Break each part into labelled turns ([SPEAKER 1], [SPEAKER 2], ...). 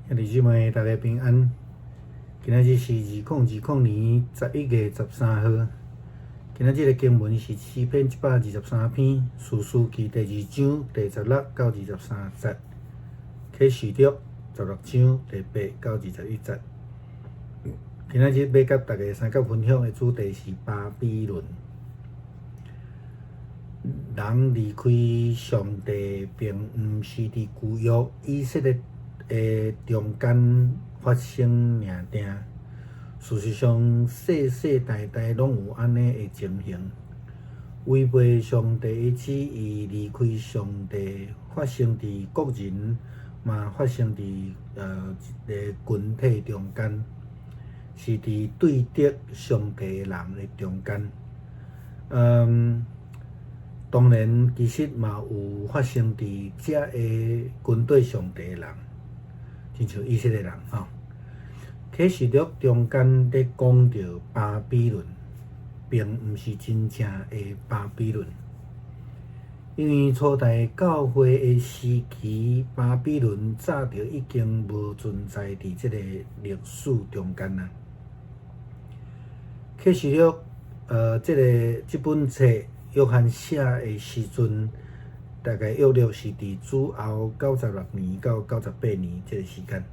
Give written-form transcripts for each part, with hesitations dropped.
[SPEAKER 1] 兄弟姊妹，大家平安。今仔日是2020年11月13號。今仔日的經文是詩篇123篇，士師記第二章第16到23節，啟示錄16章第8到21節。今仔日欲佮大家相佮分享的主題是巴比倫。人離開上帝，並毋是佇舊約以色列的中間發生爾定。事實上，世世代代攏有按呢的情形。違背上帝的旨意，離開上帝，發生佇個人，嘛發生佇一个群體中間，是佇對敵上帝的人的中間。當然，其實嘛有發生佇遮个軍隊上帝的人，親像以色列人吼。啟示錄中間咧講著巴比倫，並毋是真正的巴比倫，因為初代教會的時期，巴比倫早就已經無存在佇這个歷史中間啦。啟示錄，這本冊約翰寫的時陣，大概約略是佇主後96年到98年這個時間。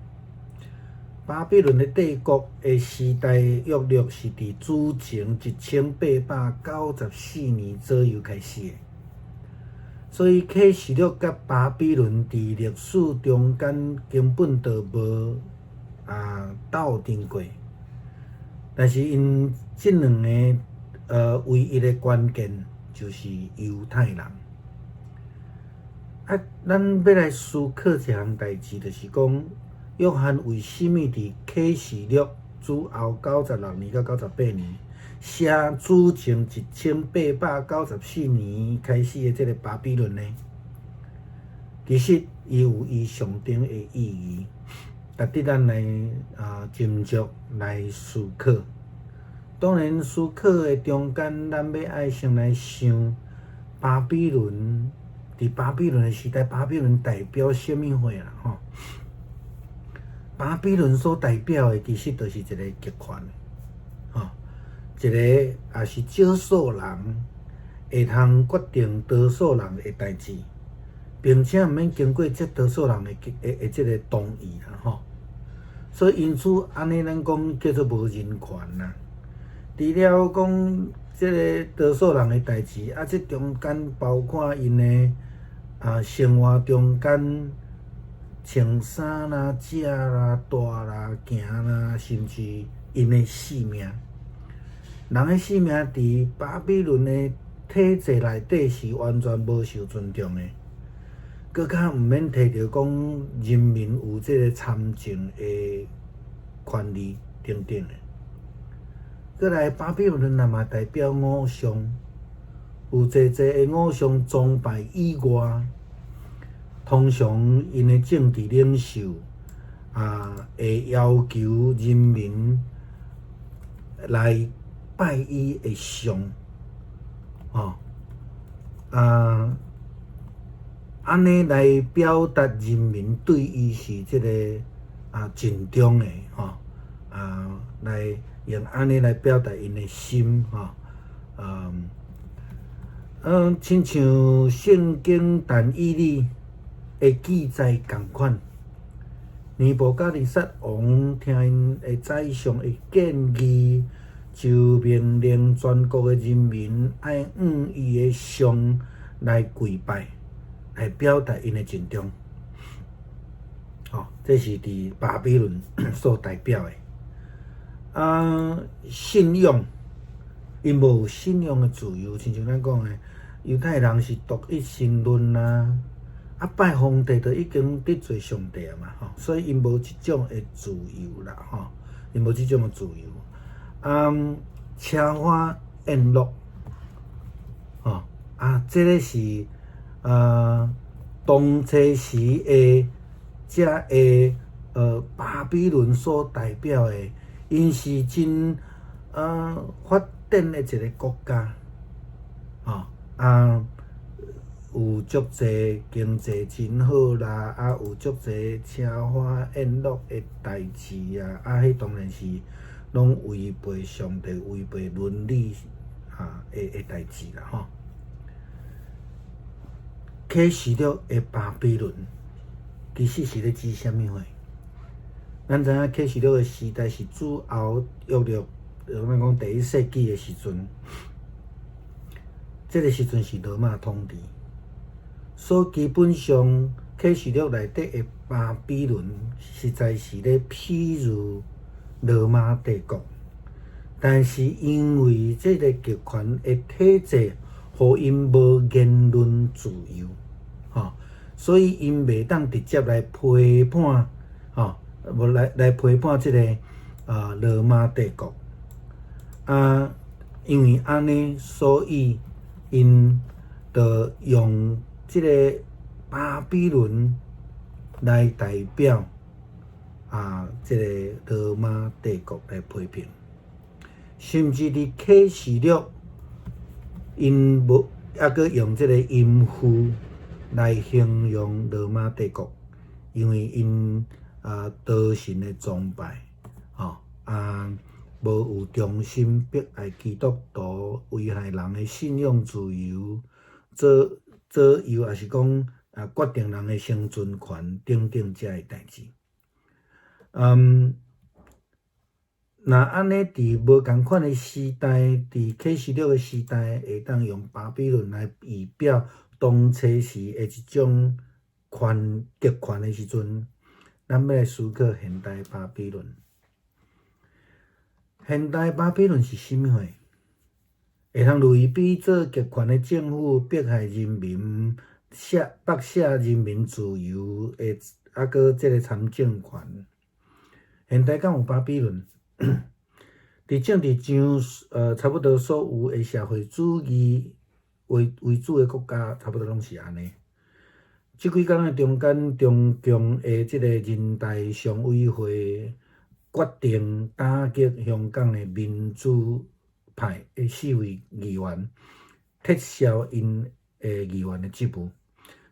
[SPEAKER 1] 巴比倫的帝國的時代，約略是佇主前1894年左右開始的。所以啟示錄佮巴比倫佇歷史中間根本就無鬥陣過，但是𪜶這兩个唯一的關鍵就是猶太人。啊，咱欲來思考一項代誌，就是講約翰為啥物佇啟示錄主後96年到98年寫主前1894年開始的這个巴比倫呢？其實伊有伊象徵的意義，值得咱來斟酌來思考。當然，思考的中間，咱欲愛先來想巴比倫，佇巴比倫的時代，巴比倫代表啥物貨啦？吼，巴比倫所代表的，其實就是一个極權，吼，一个也是少數人會通決定多數人的代誌，並且毋免經過這多數人的這个同意啦，吼。所以因此，按呢咱講叫做無人權啦。除了講這个多數人的代誌，啊，這中間包括𪜶的生活中間穿衫啦、食啦、蹛啦、行啦，甚至𪜶的性命。人的性命佇巴比倫的體制內底是完全無受尊重的，閣較毋免提著講人民有這个參政的權利等等的。閣來，巴比倫也嘛代表偶像，有濟濟的偶像崇拜以外，通常𪜶的政治領袖會要求人民來拜伊的像，吼啊，按呢來表達人民對伊是這个盡忠的吼來用按呢來表達𪜶的心吼，親像聖經但以理的記載仝款，尼布甲尼撒王聽𪜶的宰相的建議，就命令全國的人民愛向伊的像來跪拜，來表達𪜶的盡忠。吼，這是佇巴比倫所代表的。啊，信仰，𪜶無信仰的自由，親像咱講的，猶太人是獨一神論啊，啊拜皇帝就已經得罪上帝啊嘛，吼，所以𪜶無這種的自由啦，吼，𪜶無這種的自由。啊，奢華宴樂，吼，啊，這个是當初時的這个巴比倫所代表的。𪜶是真發展的一个國家，吼啊，有足濟經濟真好啦，啊有足濟奢華宴樂的代誌啊，啊，彼當然是攏違背上帝、違背倫理啊的代誌啦吼。啟示錄的巴比倫其實是咧指啥物貨？咱知影啟示錄的時代是主後約略，咱講第一世紀的時陣，這個時陣是羅馬統治，所以基本上啟示錄內底的巴比倫實在是咧譬喻羅馬帝國，但是因為這個極權的體制，予𪜶無言論自由，吼，所以𪜶袂當直接來批判，吼，無來批判這個羅馬帝國。啊，因為按呢，所以𪜶就用這個巴比倫來代表這個羅馬帝國來批評，甚至佇啟示錄，𪜶無猶閣用這個淫婦來形容羅馬帝國，因為𪜶多神的崇拜，吼啊，無有忠心迫害基督徒，危害人的信仰自由，左右抑是講決定人的生存權等等遮的代誌。若按呢佇無仝款的時代，佇啟示錄的時代，會當用巴比倫來預表當初時的一種權極權的時陣，咱欲來思考現代巴比倫。現代巴比倫是啥物貨？會通類比做極權的政府迫害人民、剝削人民自由的，猶閣這個參政權。現代敢有巴比倫？佇政治上，差不多所有的社會主義為主的國家，差不多攏是按呢。這幾工的中間，中共的這個人大常委會決定打擊香港的民主派的四位議員，撤銷𪜶的議員的職務，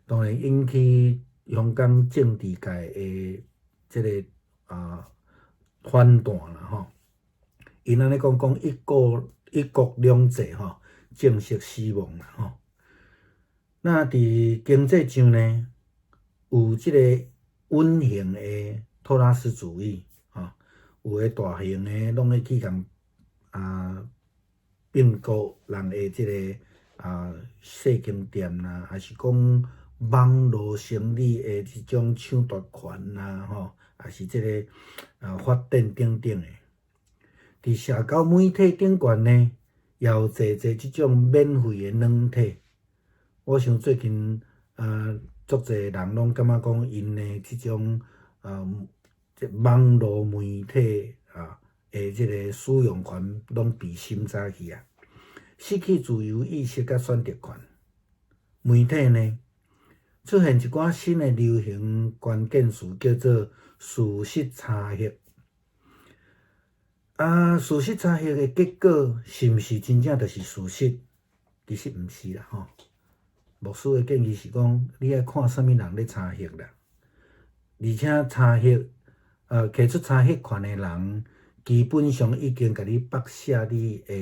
[SPEAKER 1] 當然引起香港政治界的這個反彈啦吼。𪜶按呢講講一國兩制吼，正式死亡啦吼。那佇經濟上呢，有這個隱形的托拉斯主義，吼，有的大型的攏會去共併購人的這個細間店啦，抑是講網路生理的這種搶奪權啦，吼，抑是這個發展等等的。佇社交媒體頂懸呢，也有濟濟這種免費的軟體。我想最近足濟人攏感覺講𪜶的這種這網路媒體的這個使用權攏被審查去啊，失去自由意識佮選擇權。媒體呢，出現一寡新的流行關鍵詞，叫做事實查核。啊，事實查核的結果是毋是真正就是事實？其實毋是啦，吼。牧師的建議是講，你愛看啥物人咧查核啦，而且查核，提出查核權的人，基本上已經共你剝削你的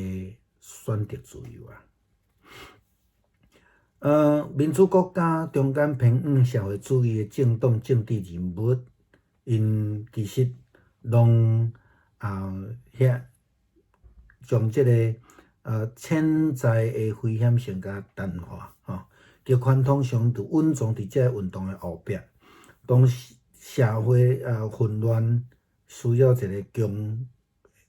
[SPEAKER 1] 選擇自由啊。民主國家中間偏向社會主義的政黨政治人物，𪜶其實攏遐將這個潛在的危險性共淡化，吼。極權通常就隱藏佇這個運動的後壁，當社會混亂需要一個強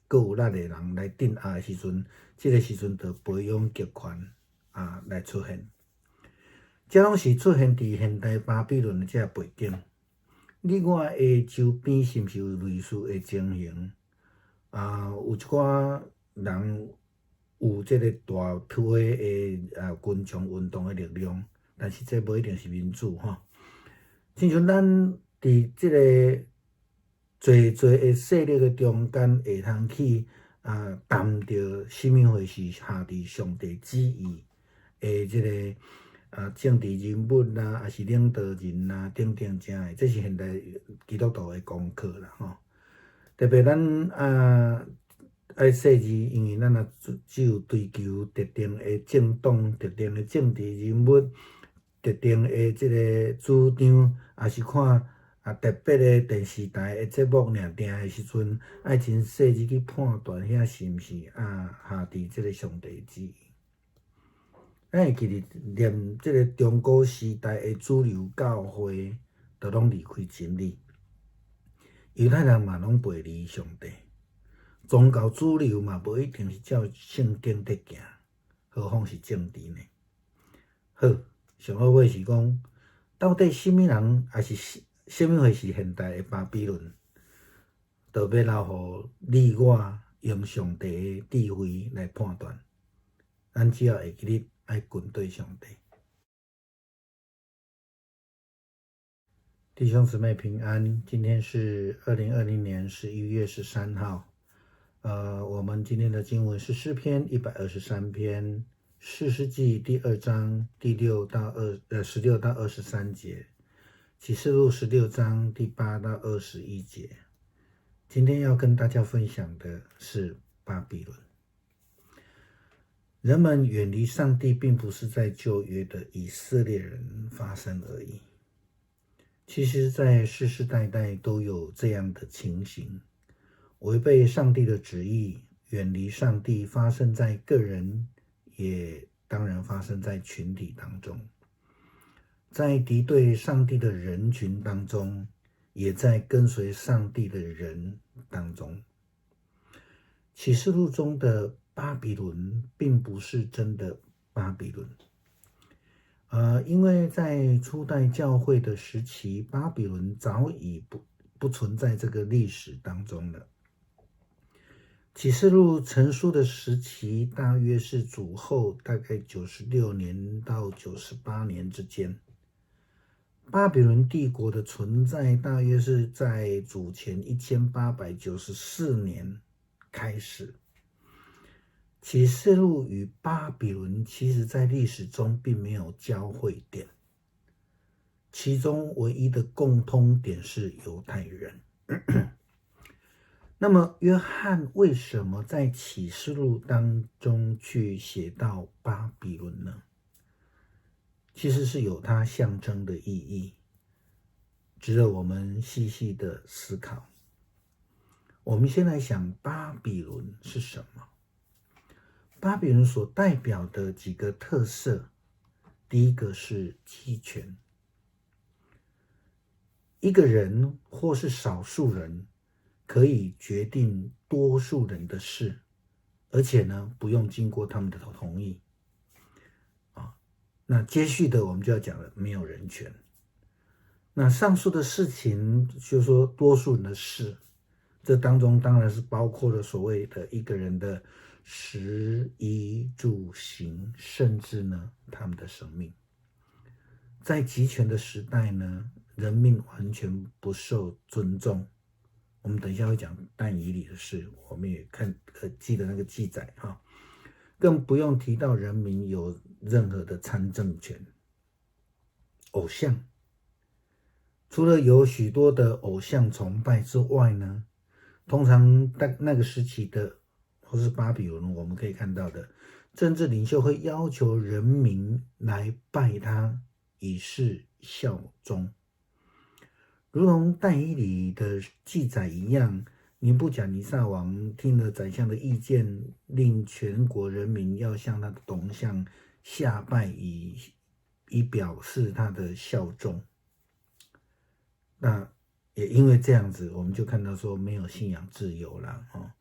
[SPEAKER 1] 閣有力的人來鎮壓的時陣，這個時陣就培養極權來出現。這攏是出現佇現代巴比倫的這個背景。你我的周邊是毋是有類似的情形？有一寡人有這個大批的群眾運動的力量，但是這無一定是民主吼。親像咱佇這個濟濟的勢力的中間，會通去談著啥物貨是合佇上帝旨意的這個啊，政治人物啦，抑是領導人啦，等等遮的，這是現代基督徒的功課啦，吼。特別咱啊愛細膩，因為咱若只有追求特定的政黨、特定的政治人物、特定的這个主張，抑是看啊特別的電視台的節目爾定的時陣，愛真細膩去判斷遐是毋是啊合佇這个上帝旨意。咱會記得，連這个中古時代的主流教會，都攏離開真理。猶太人嘛攏背離上帝，宗教主流嘛無一定是照聖經佇行，何況是政治呢？好，上好尾是講，到底啥物人，抑是啥物貨是現代的巴比倫？就欲留予你我用上帝的智慧來判斷。咱只要會記得愛跟對上帝。弟兄姊妹平安，今天是2020年11月13號。我們今天的經文是詩篇123篇，士師記第二章第六到二16到23節，啟示錄16章第8到21節。今天要跟大家分享的是巴比倫。人們遠離上帝，並不是在舊約的以色列人發生而已。其實，在世世代代都有這樣的情形，違背上帝的旨意，遠離上帝，發生在個人，也當然發生在群體當中，在敵對上帝的人群當中，也在跟隨上帝的人當中。啟示錄中的巴比倫，並不是真的巴比倫。因為在初代教會的時期，巴比倫早已不存在這個歷史當中了。啟示錄成書的時期，大約是主後大概96年到98年之間。巴比倫帝國的存在，大約是在主前1894年開始。啟示錄與巴比倫其實在歷史中並沒有交匯點，其中唯一的共通點是猶太人。那麼，約翰為什麼在啟示錄當中去寫到巴比倫呢？其實是有它象徵的意義，值得我們細細的思考。我們先來想巴比倫是什麼？巴比倫所代表的幾個特色，第一個是集權，一個人或是少數人可以決定多數人的事，而且呢，不用經過他們的同意。啊，那接續的我們就要講了，沒有人權。那上述的事情，就是說多數人的事，這當中當然是包括了所謂的一個人的食衣住行，甚至呢，他們的生命。在極權的時代呢，人命完全不受尊重。我們等一下會講但以理的事，我們也看記得那個記載哈，更不用提到人民有任何的參政權。偶像，除了有許多的偶像崇拜之外呢，通常在那個時期的，或是巴比倫，我們可以看到的政治領袖會要求人民來拜他，以示效忠。如同但以理的記載一樣，尼布甲尼撒王聽了宰相的意見，令全國人民要向他的銅像下拜以表示他的效忠。那也因為這樣子，我們就看到說沒有信仰自由了哦。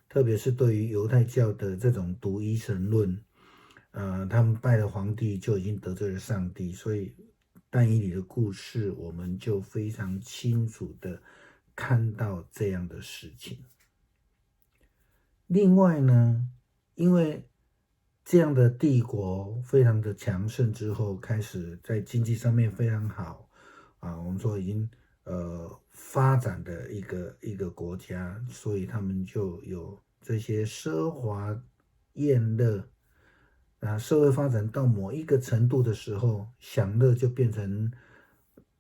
[SPEAKER 1] 特別是對於猶太教的這種獨一神論，他們拜了皇帝就已經得罪了上帝，所以但以理的故事，我們就非常清楚的看到這樣的事情。另外呢，因為這樣的帝國非常的強盛之後，開始在經濟上面非常好啊，我們說已經發展的一個國家，所以他們就有這些奢華宴樂。啊，社會發展到某一個程度的時候，享樂就變成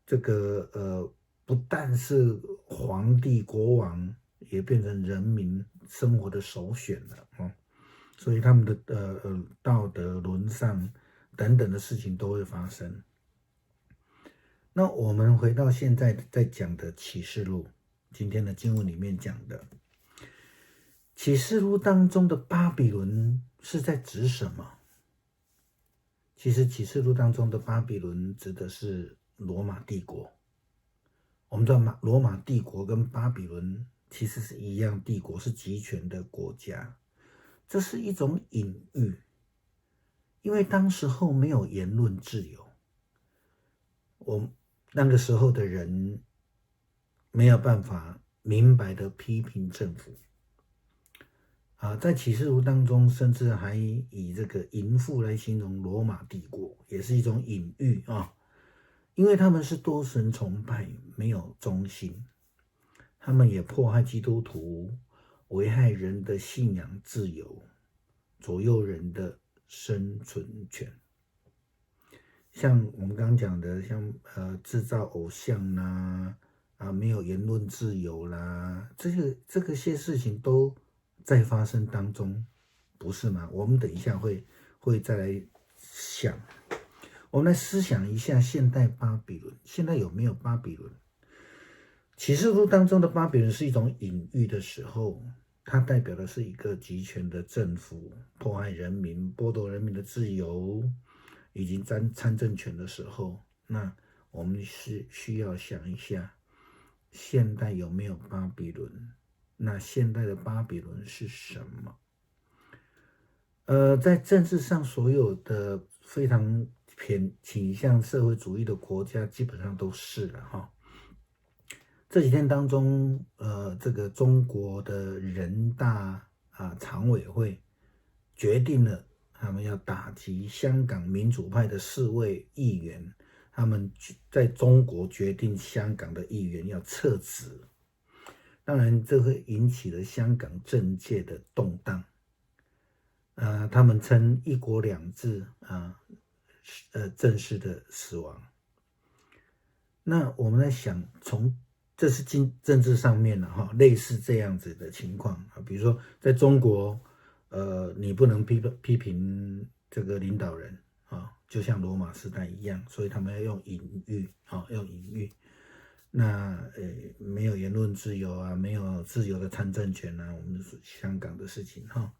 [SPEAKER 1] 這個不但是皇帝國王，也變成人民生活的首選了哦。所以他們的道德淪喪等等的事情都會發生。那我們回到現在在講的啟示錄，今天的經文裡面講的啟示錄當中的巴比倫是在指什麼？其實啟示錄當中的巴比倫指的是羅馬帝國。我們知道羅馬帝國跟巴比倫其實是一樣帝國，是極權的國家。這是一種隱喻，因為當時候沒有言論自由，我那個時候的人沒有辦法明白的批評政府。啊，在啟示錄當中，甚至還以這個淫婦來形容羅馬帝國，也是一種隱喻啊。因為他們是多神崇拜，沒有中心，他們也迫害基督徒，危害人的信仰自由，左右人的生存權。像我們剛剛講的，像製造偶像啦，啊，沒有言論自由啦，這個些事情都在發生當中，不是嗎？我們等一下會再來想，我們來思想一下現代巴比倫，現在有沒有巴比倫？啟示錄當中的巴比倫是一種隱喻的時候，它代表的是一個極權的政府，迫害人民、剝奪人民的自由，以及參政權的時候，那我們是需要想一下，現代有沒有巴比倫？那現代的巴比倫是什麼？在政治上，所有的非常偏傾向社會主義的國家，基本上都是了哈。這幾天當中，這個中國的人大啊常委會決定了，他們要打擊香港民主派的四位議員，他們在中國決定香港的議員要撤職。當然，這會引起了香港政界的動盪。他們稱“一國兩制”啊，正式的死亡。那我們在想，從這是經政治上面的哈，類似這樣子的情況啊，比如說在中國，你不能批評這個領導人啊，就像羅馬時代一樣，所以他們要用隱喻啊，用隱喻。那沒有言論自由啊，沒有自由的參政權啊，我們香港的事情哈，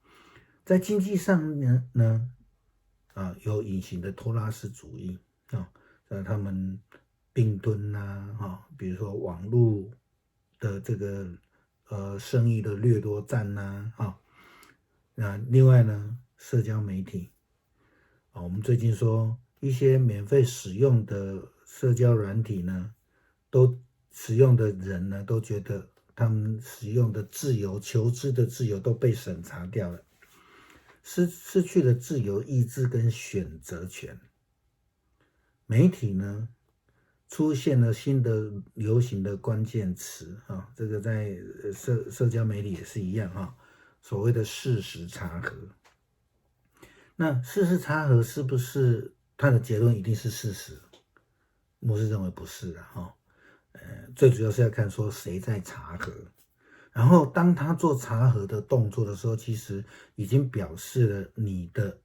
[SPEAKER 1] 在經濟上呢，啊，有隱形的托拉斯主義啊，他們併吞呐，哈，比如說網絡的這個生意的掠奪戰呐，哈，那另外呢，社交媒體啊，我們最近說一些免費使用的社交軟體呢，都使用的人呢，都覺得他們使用的自由、求知的自由都被審查掉了，失去了自由意志跟選擇權。媒體呢，出現了新的流行的關鍵詞啊，這個在社交媒體也是一樣哈，所謂的事實查核。那事實查核是不是它的結論一定是事實？牧師認為不是的哈。最主要是要看說誰在查核，然後當他做查核的動作的時候，其實已經表示了你的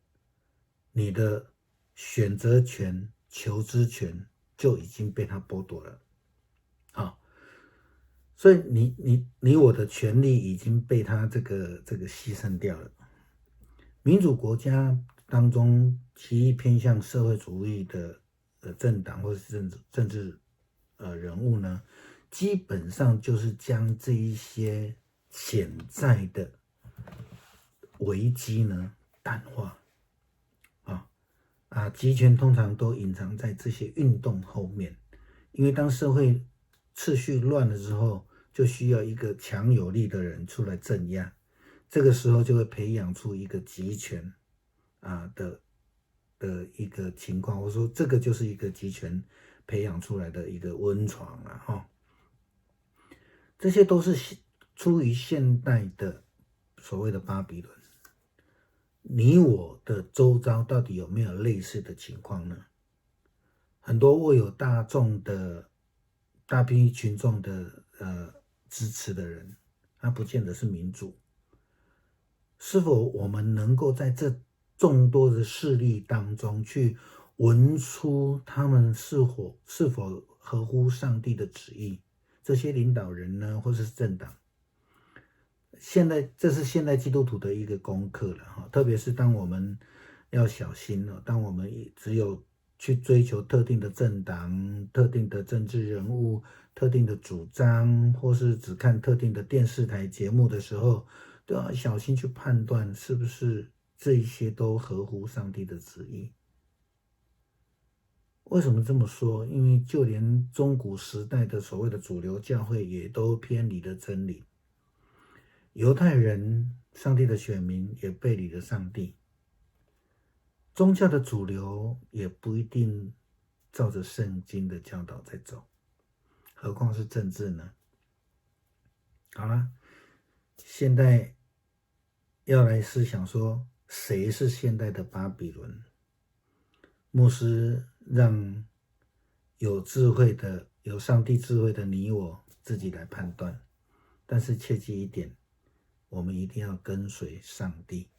[SPEAKER 1] 選擇權、求知權就已經被他剝奪了，好，所以你我的權利已經被他這個犧牲掉了。民主國家當中，極偏向社會主義的政黨或是政治人物呢，基本上就是將這一些潛在的危機呢淡化，啊，極權通常都隱藏在這些運動後面，因為當社會秩序亂了之後，就需要一個強有力的人出來鎮壓，這個時候就會培養出一個極權啊的一個情況。我說這個就是一個極權培養出來的一個溫床啊，哈，這些都是出於現代的所謂的巴比倫。你我的周遭到底有沒有類似的情況呢？很多握有大眾的大批群眾的支持的人，他不見得是民主。是否我們能夠在這眾多的勢力當中去聞出他們是否合乎上帝的旨意？這些領導人呢，或是政黨？現在這是現代基督徒的一個功課了哈，特別是當我們要小心了，當我們只有去追求特定的政黨、特定的政治人物、特定的主張，或是只看特定的電視台節目的時候，都要小心去判斷是不是這些都合乎上帝的旨意。為什麼這麼說？因為就連中古時代的所謂的主流教會也都偏離了真理。猶太人，上帝的選民也背離了上帝。宗教的主流也不一定照着聖經的教導在走，何況是政治呢？好了，現在要來思想說，誰是現代的巴比倫？牧師讓有智慧的、有上帝智慧的你我自己來判斷，但是切記一點，我們一定要跟隨上帝。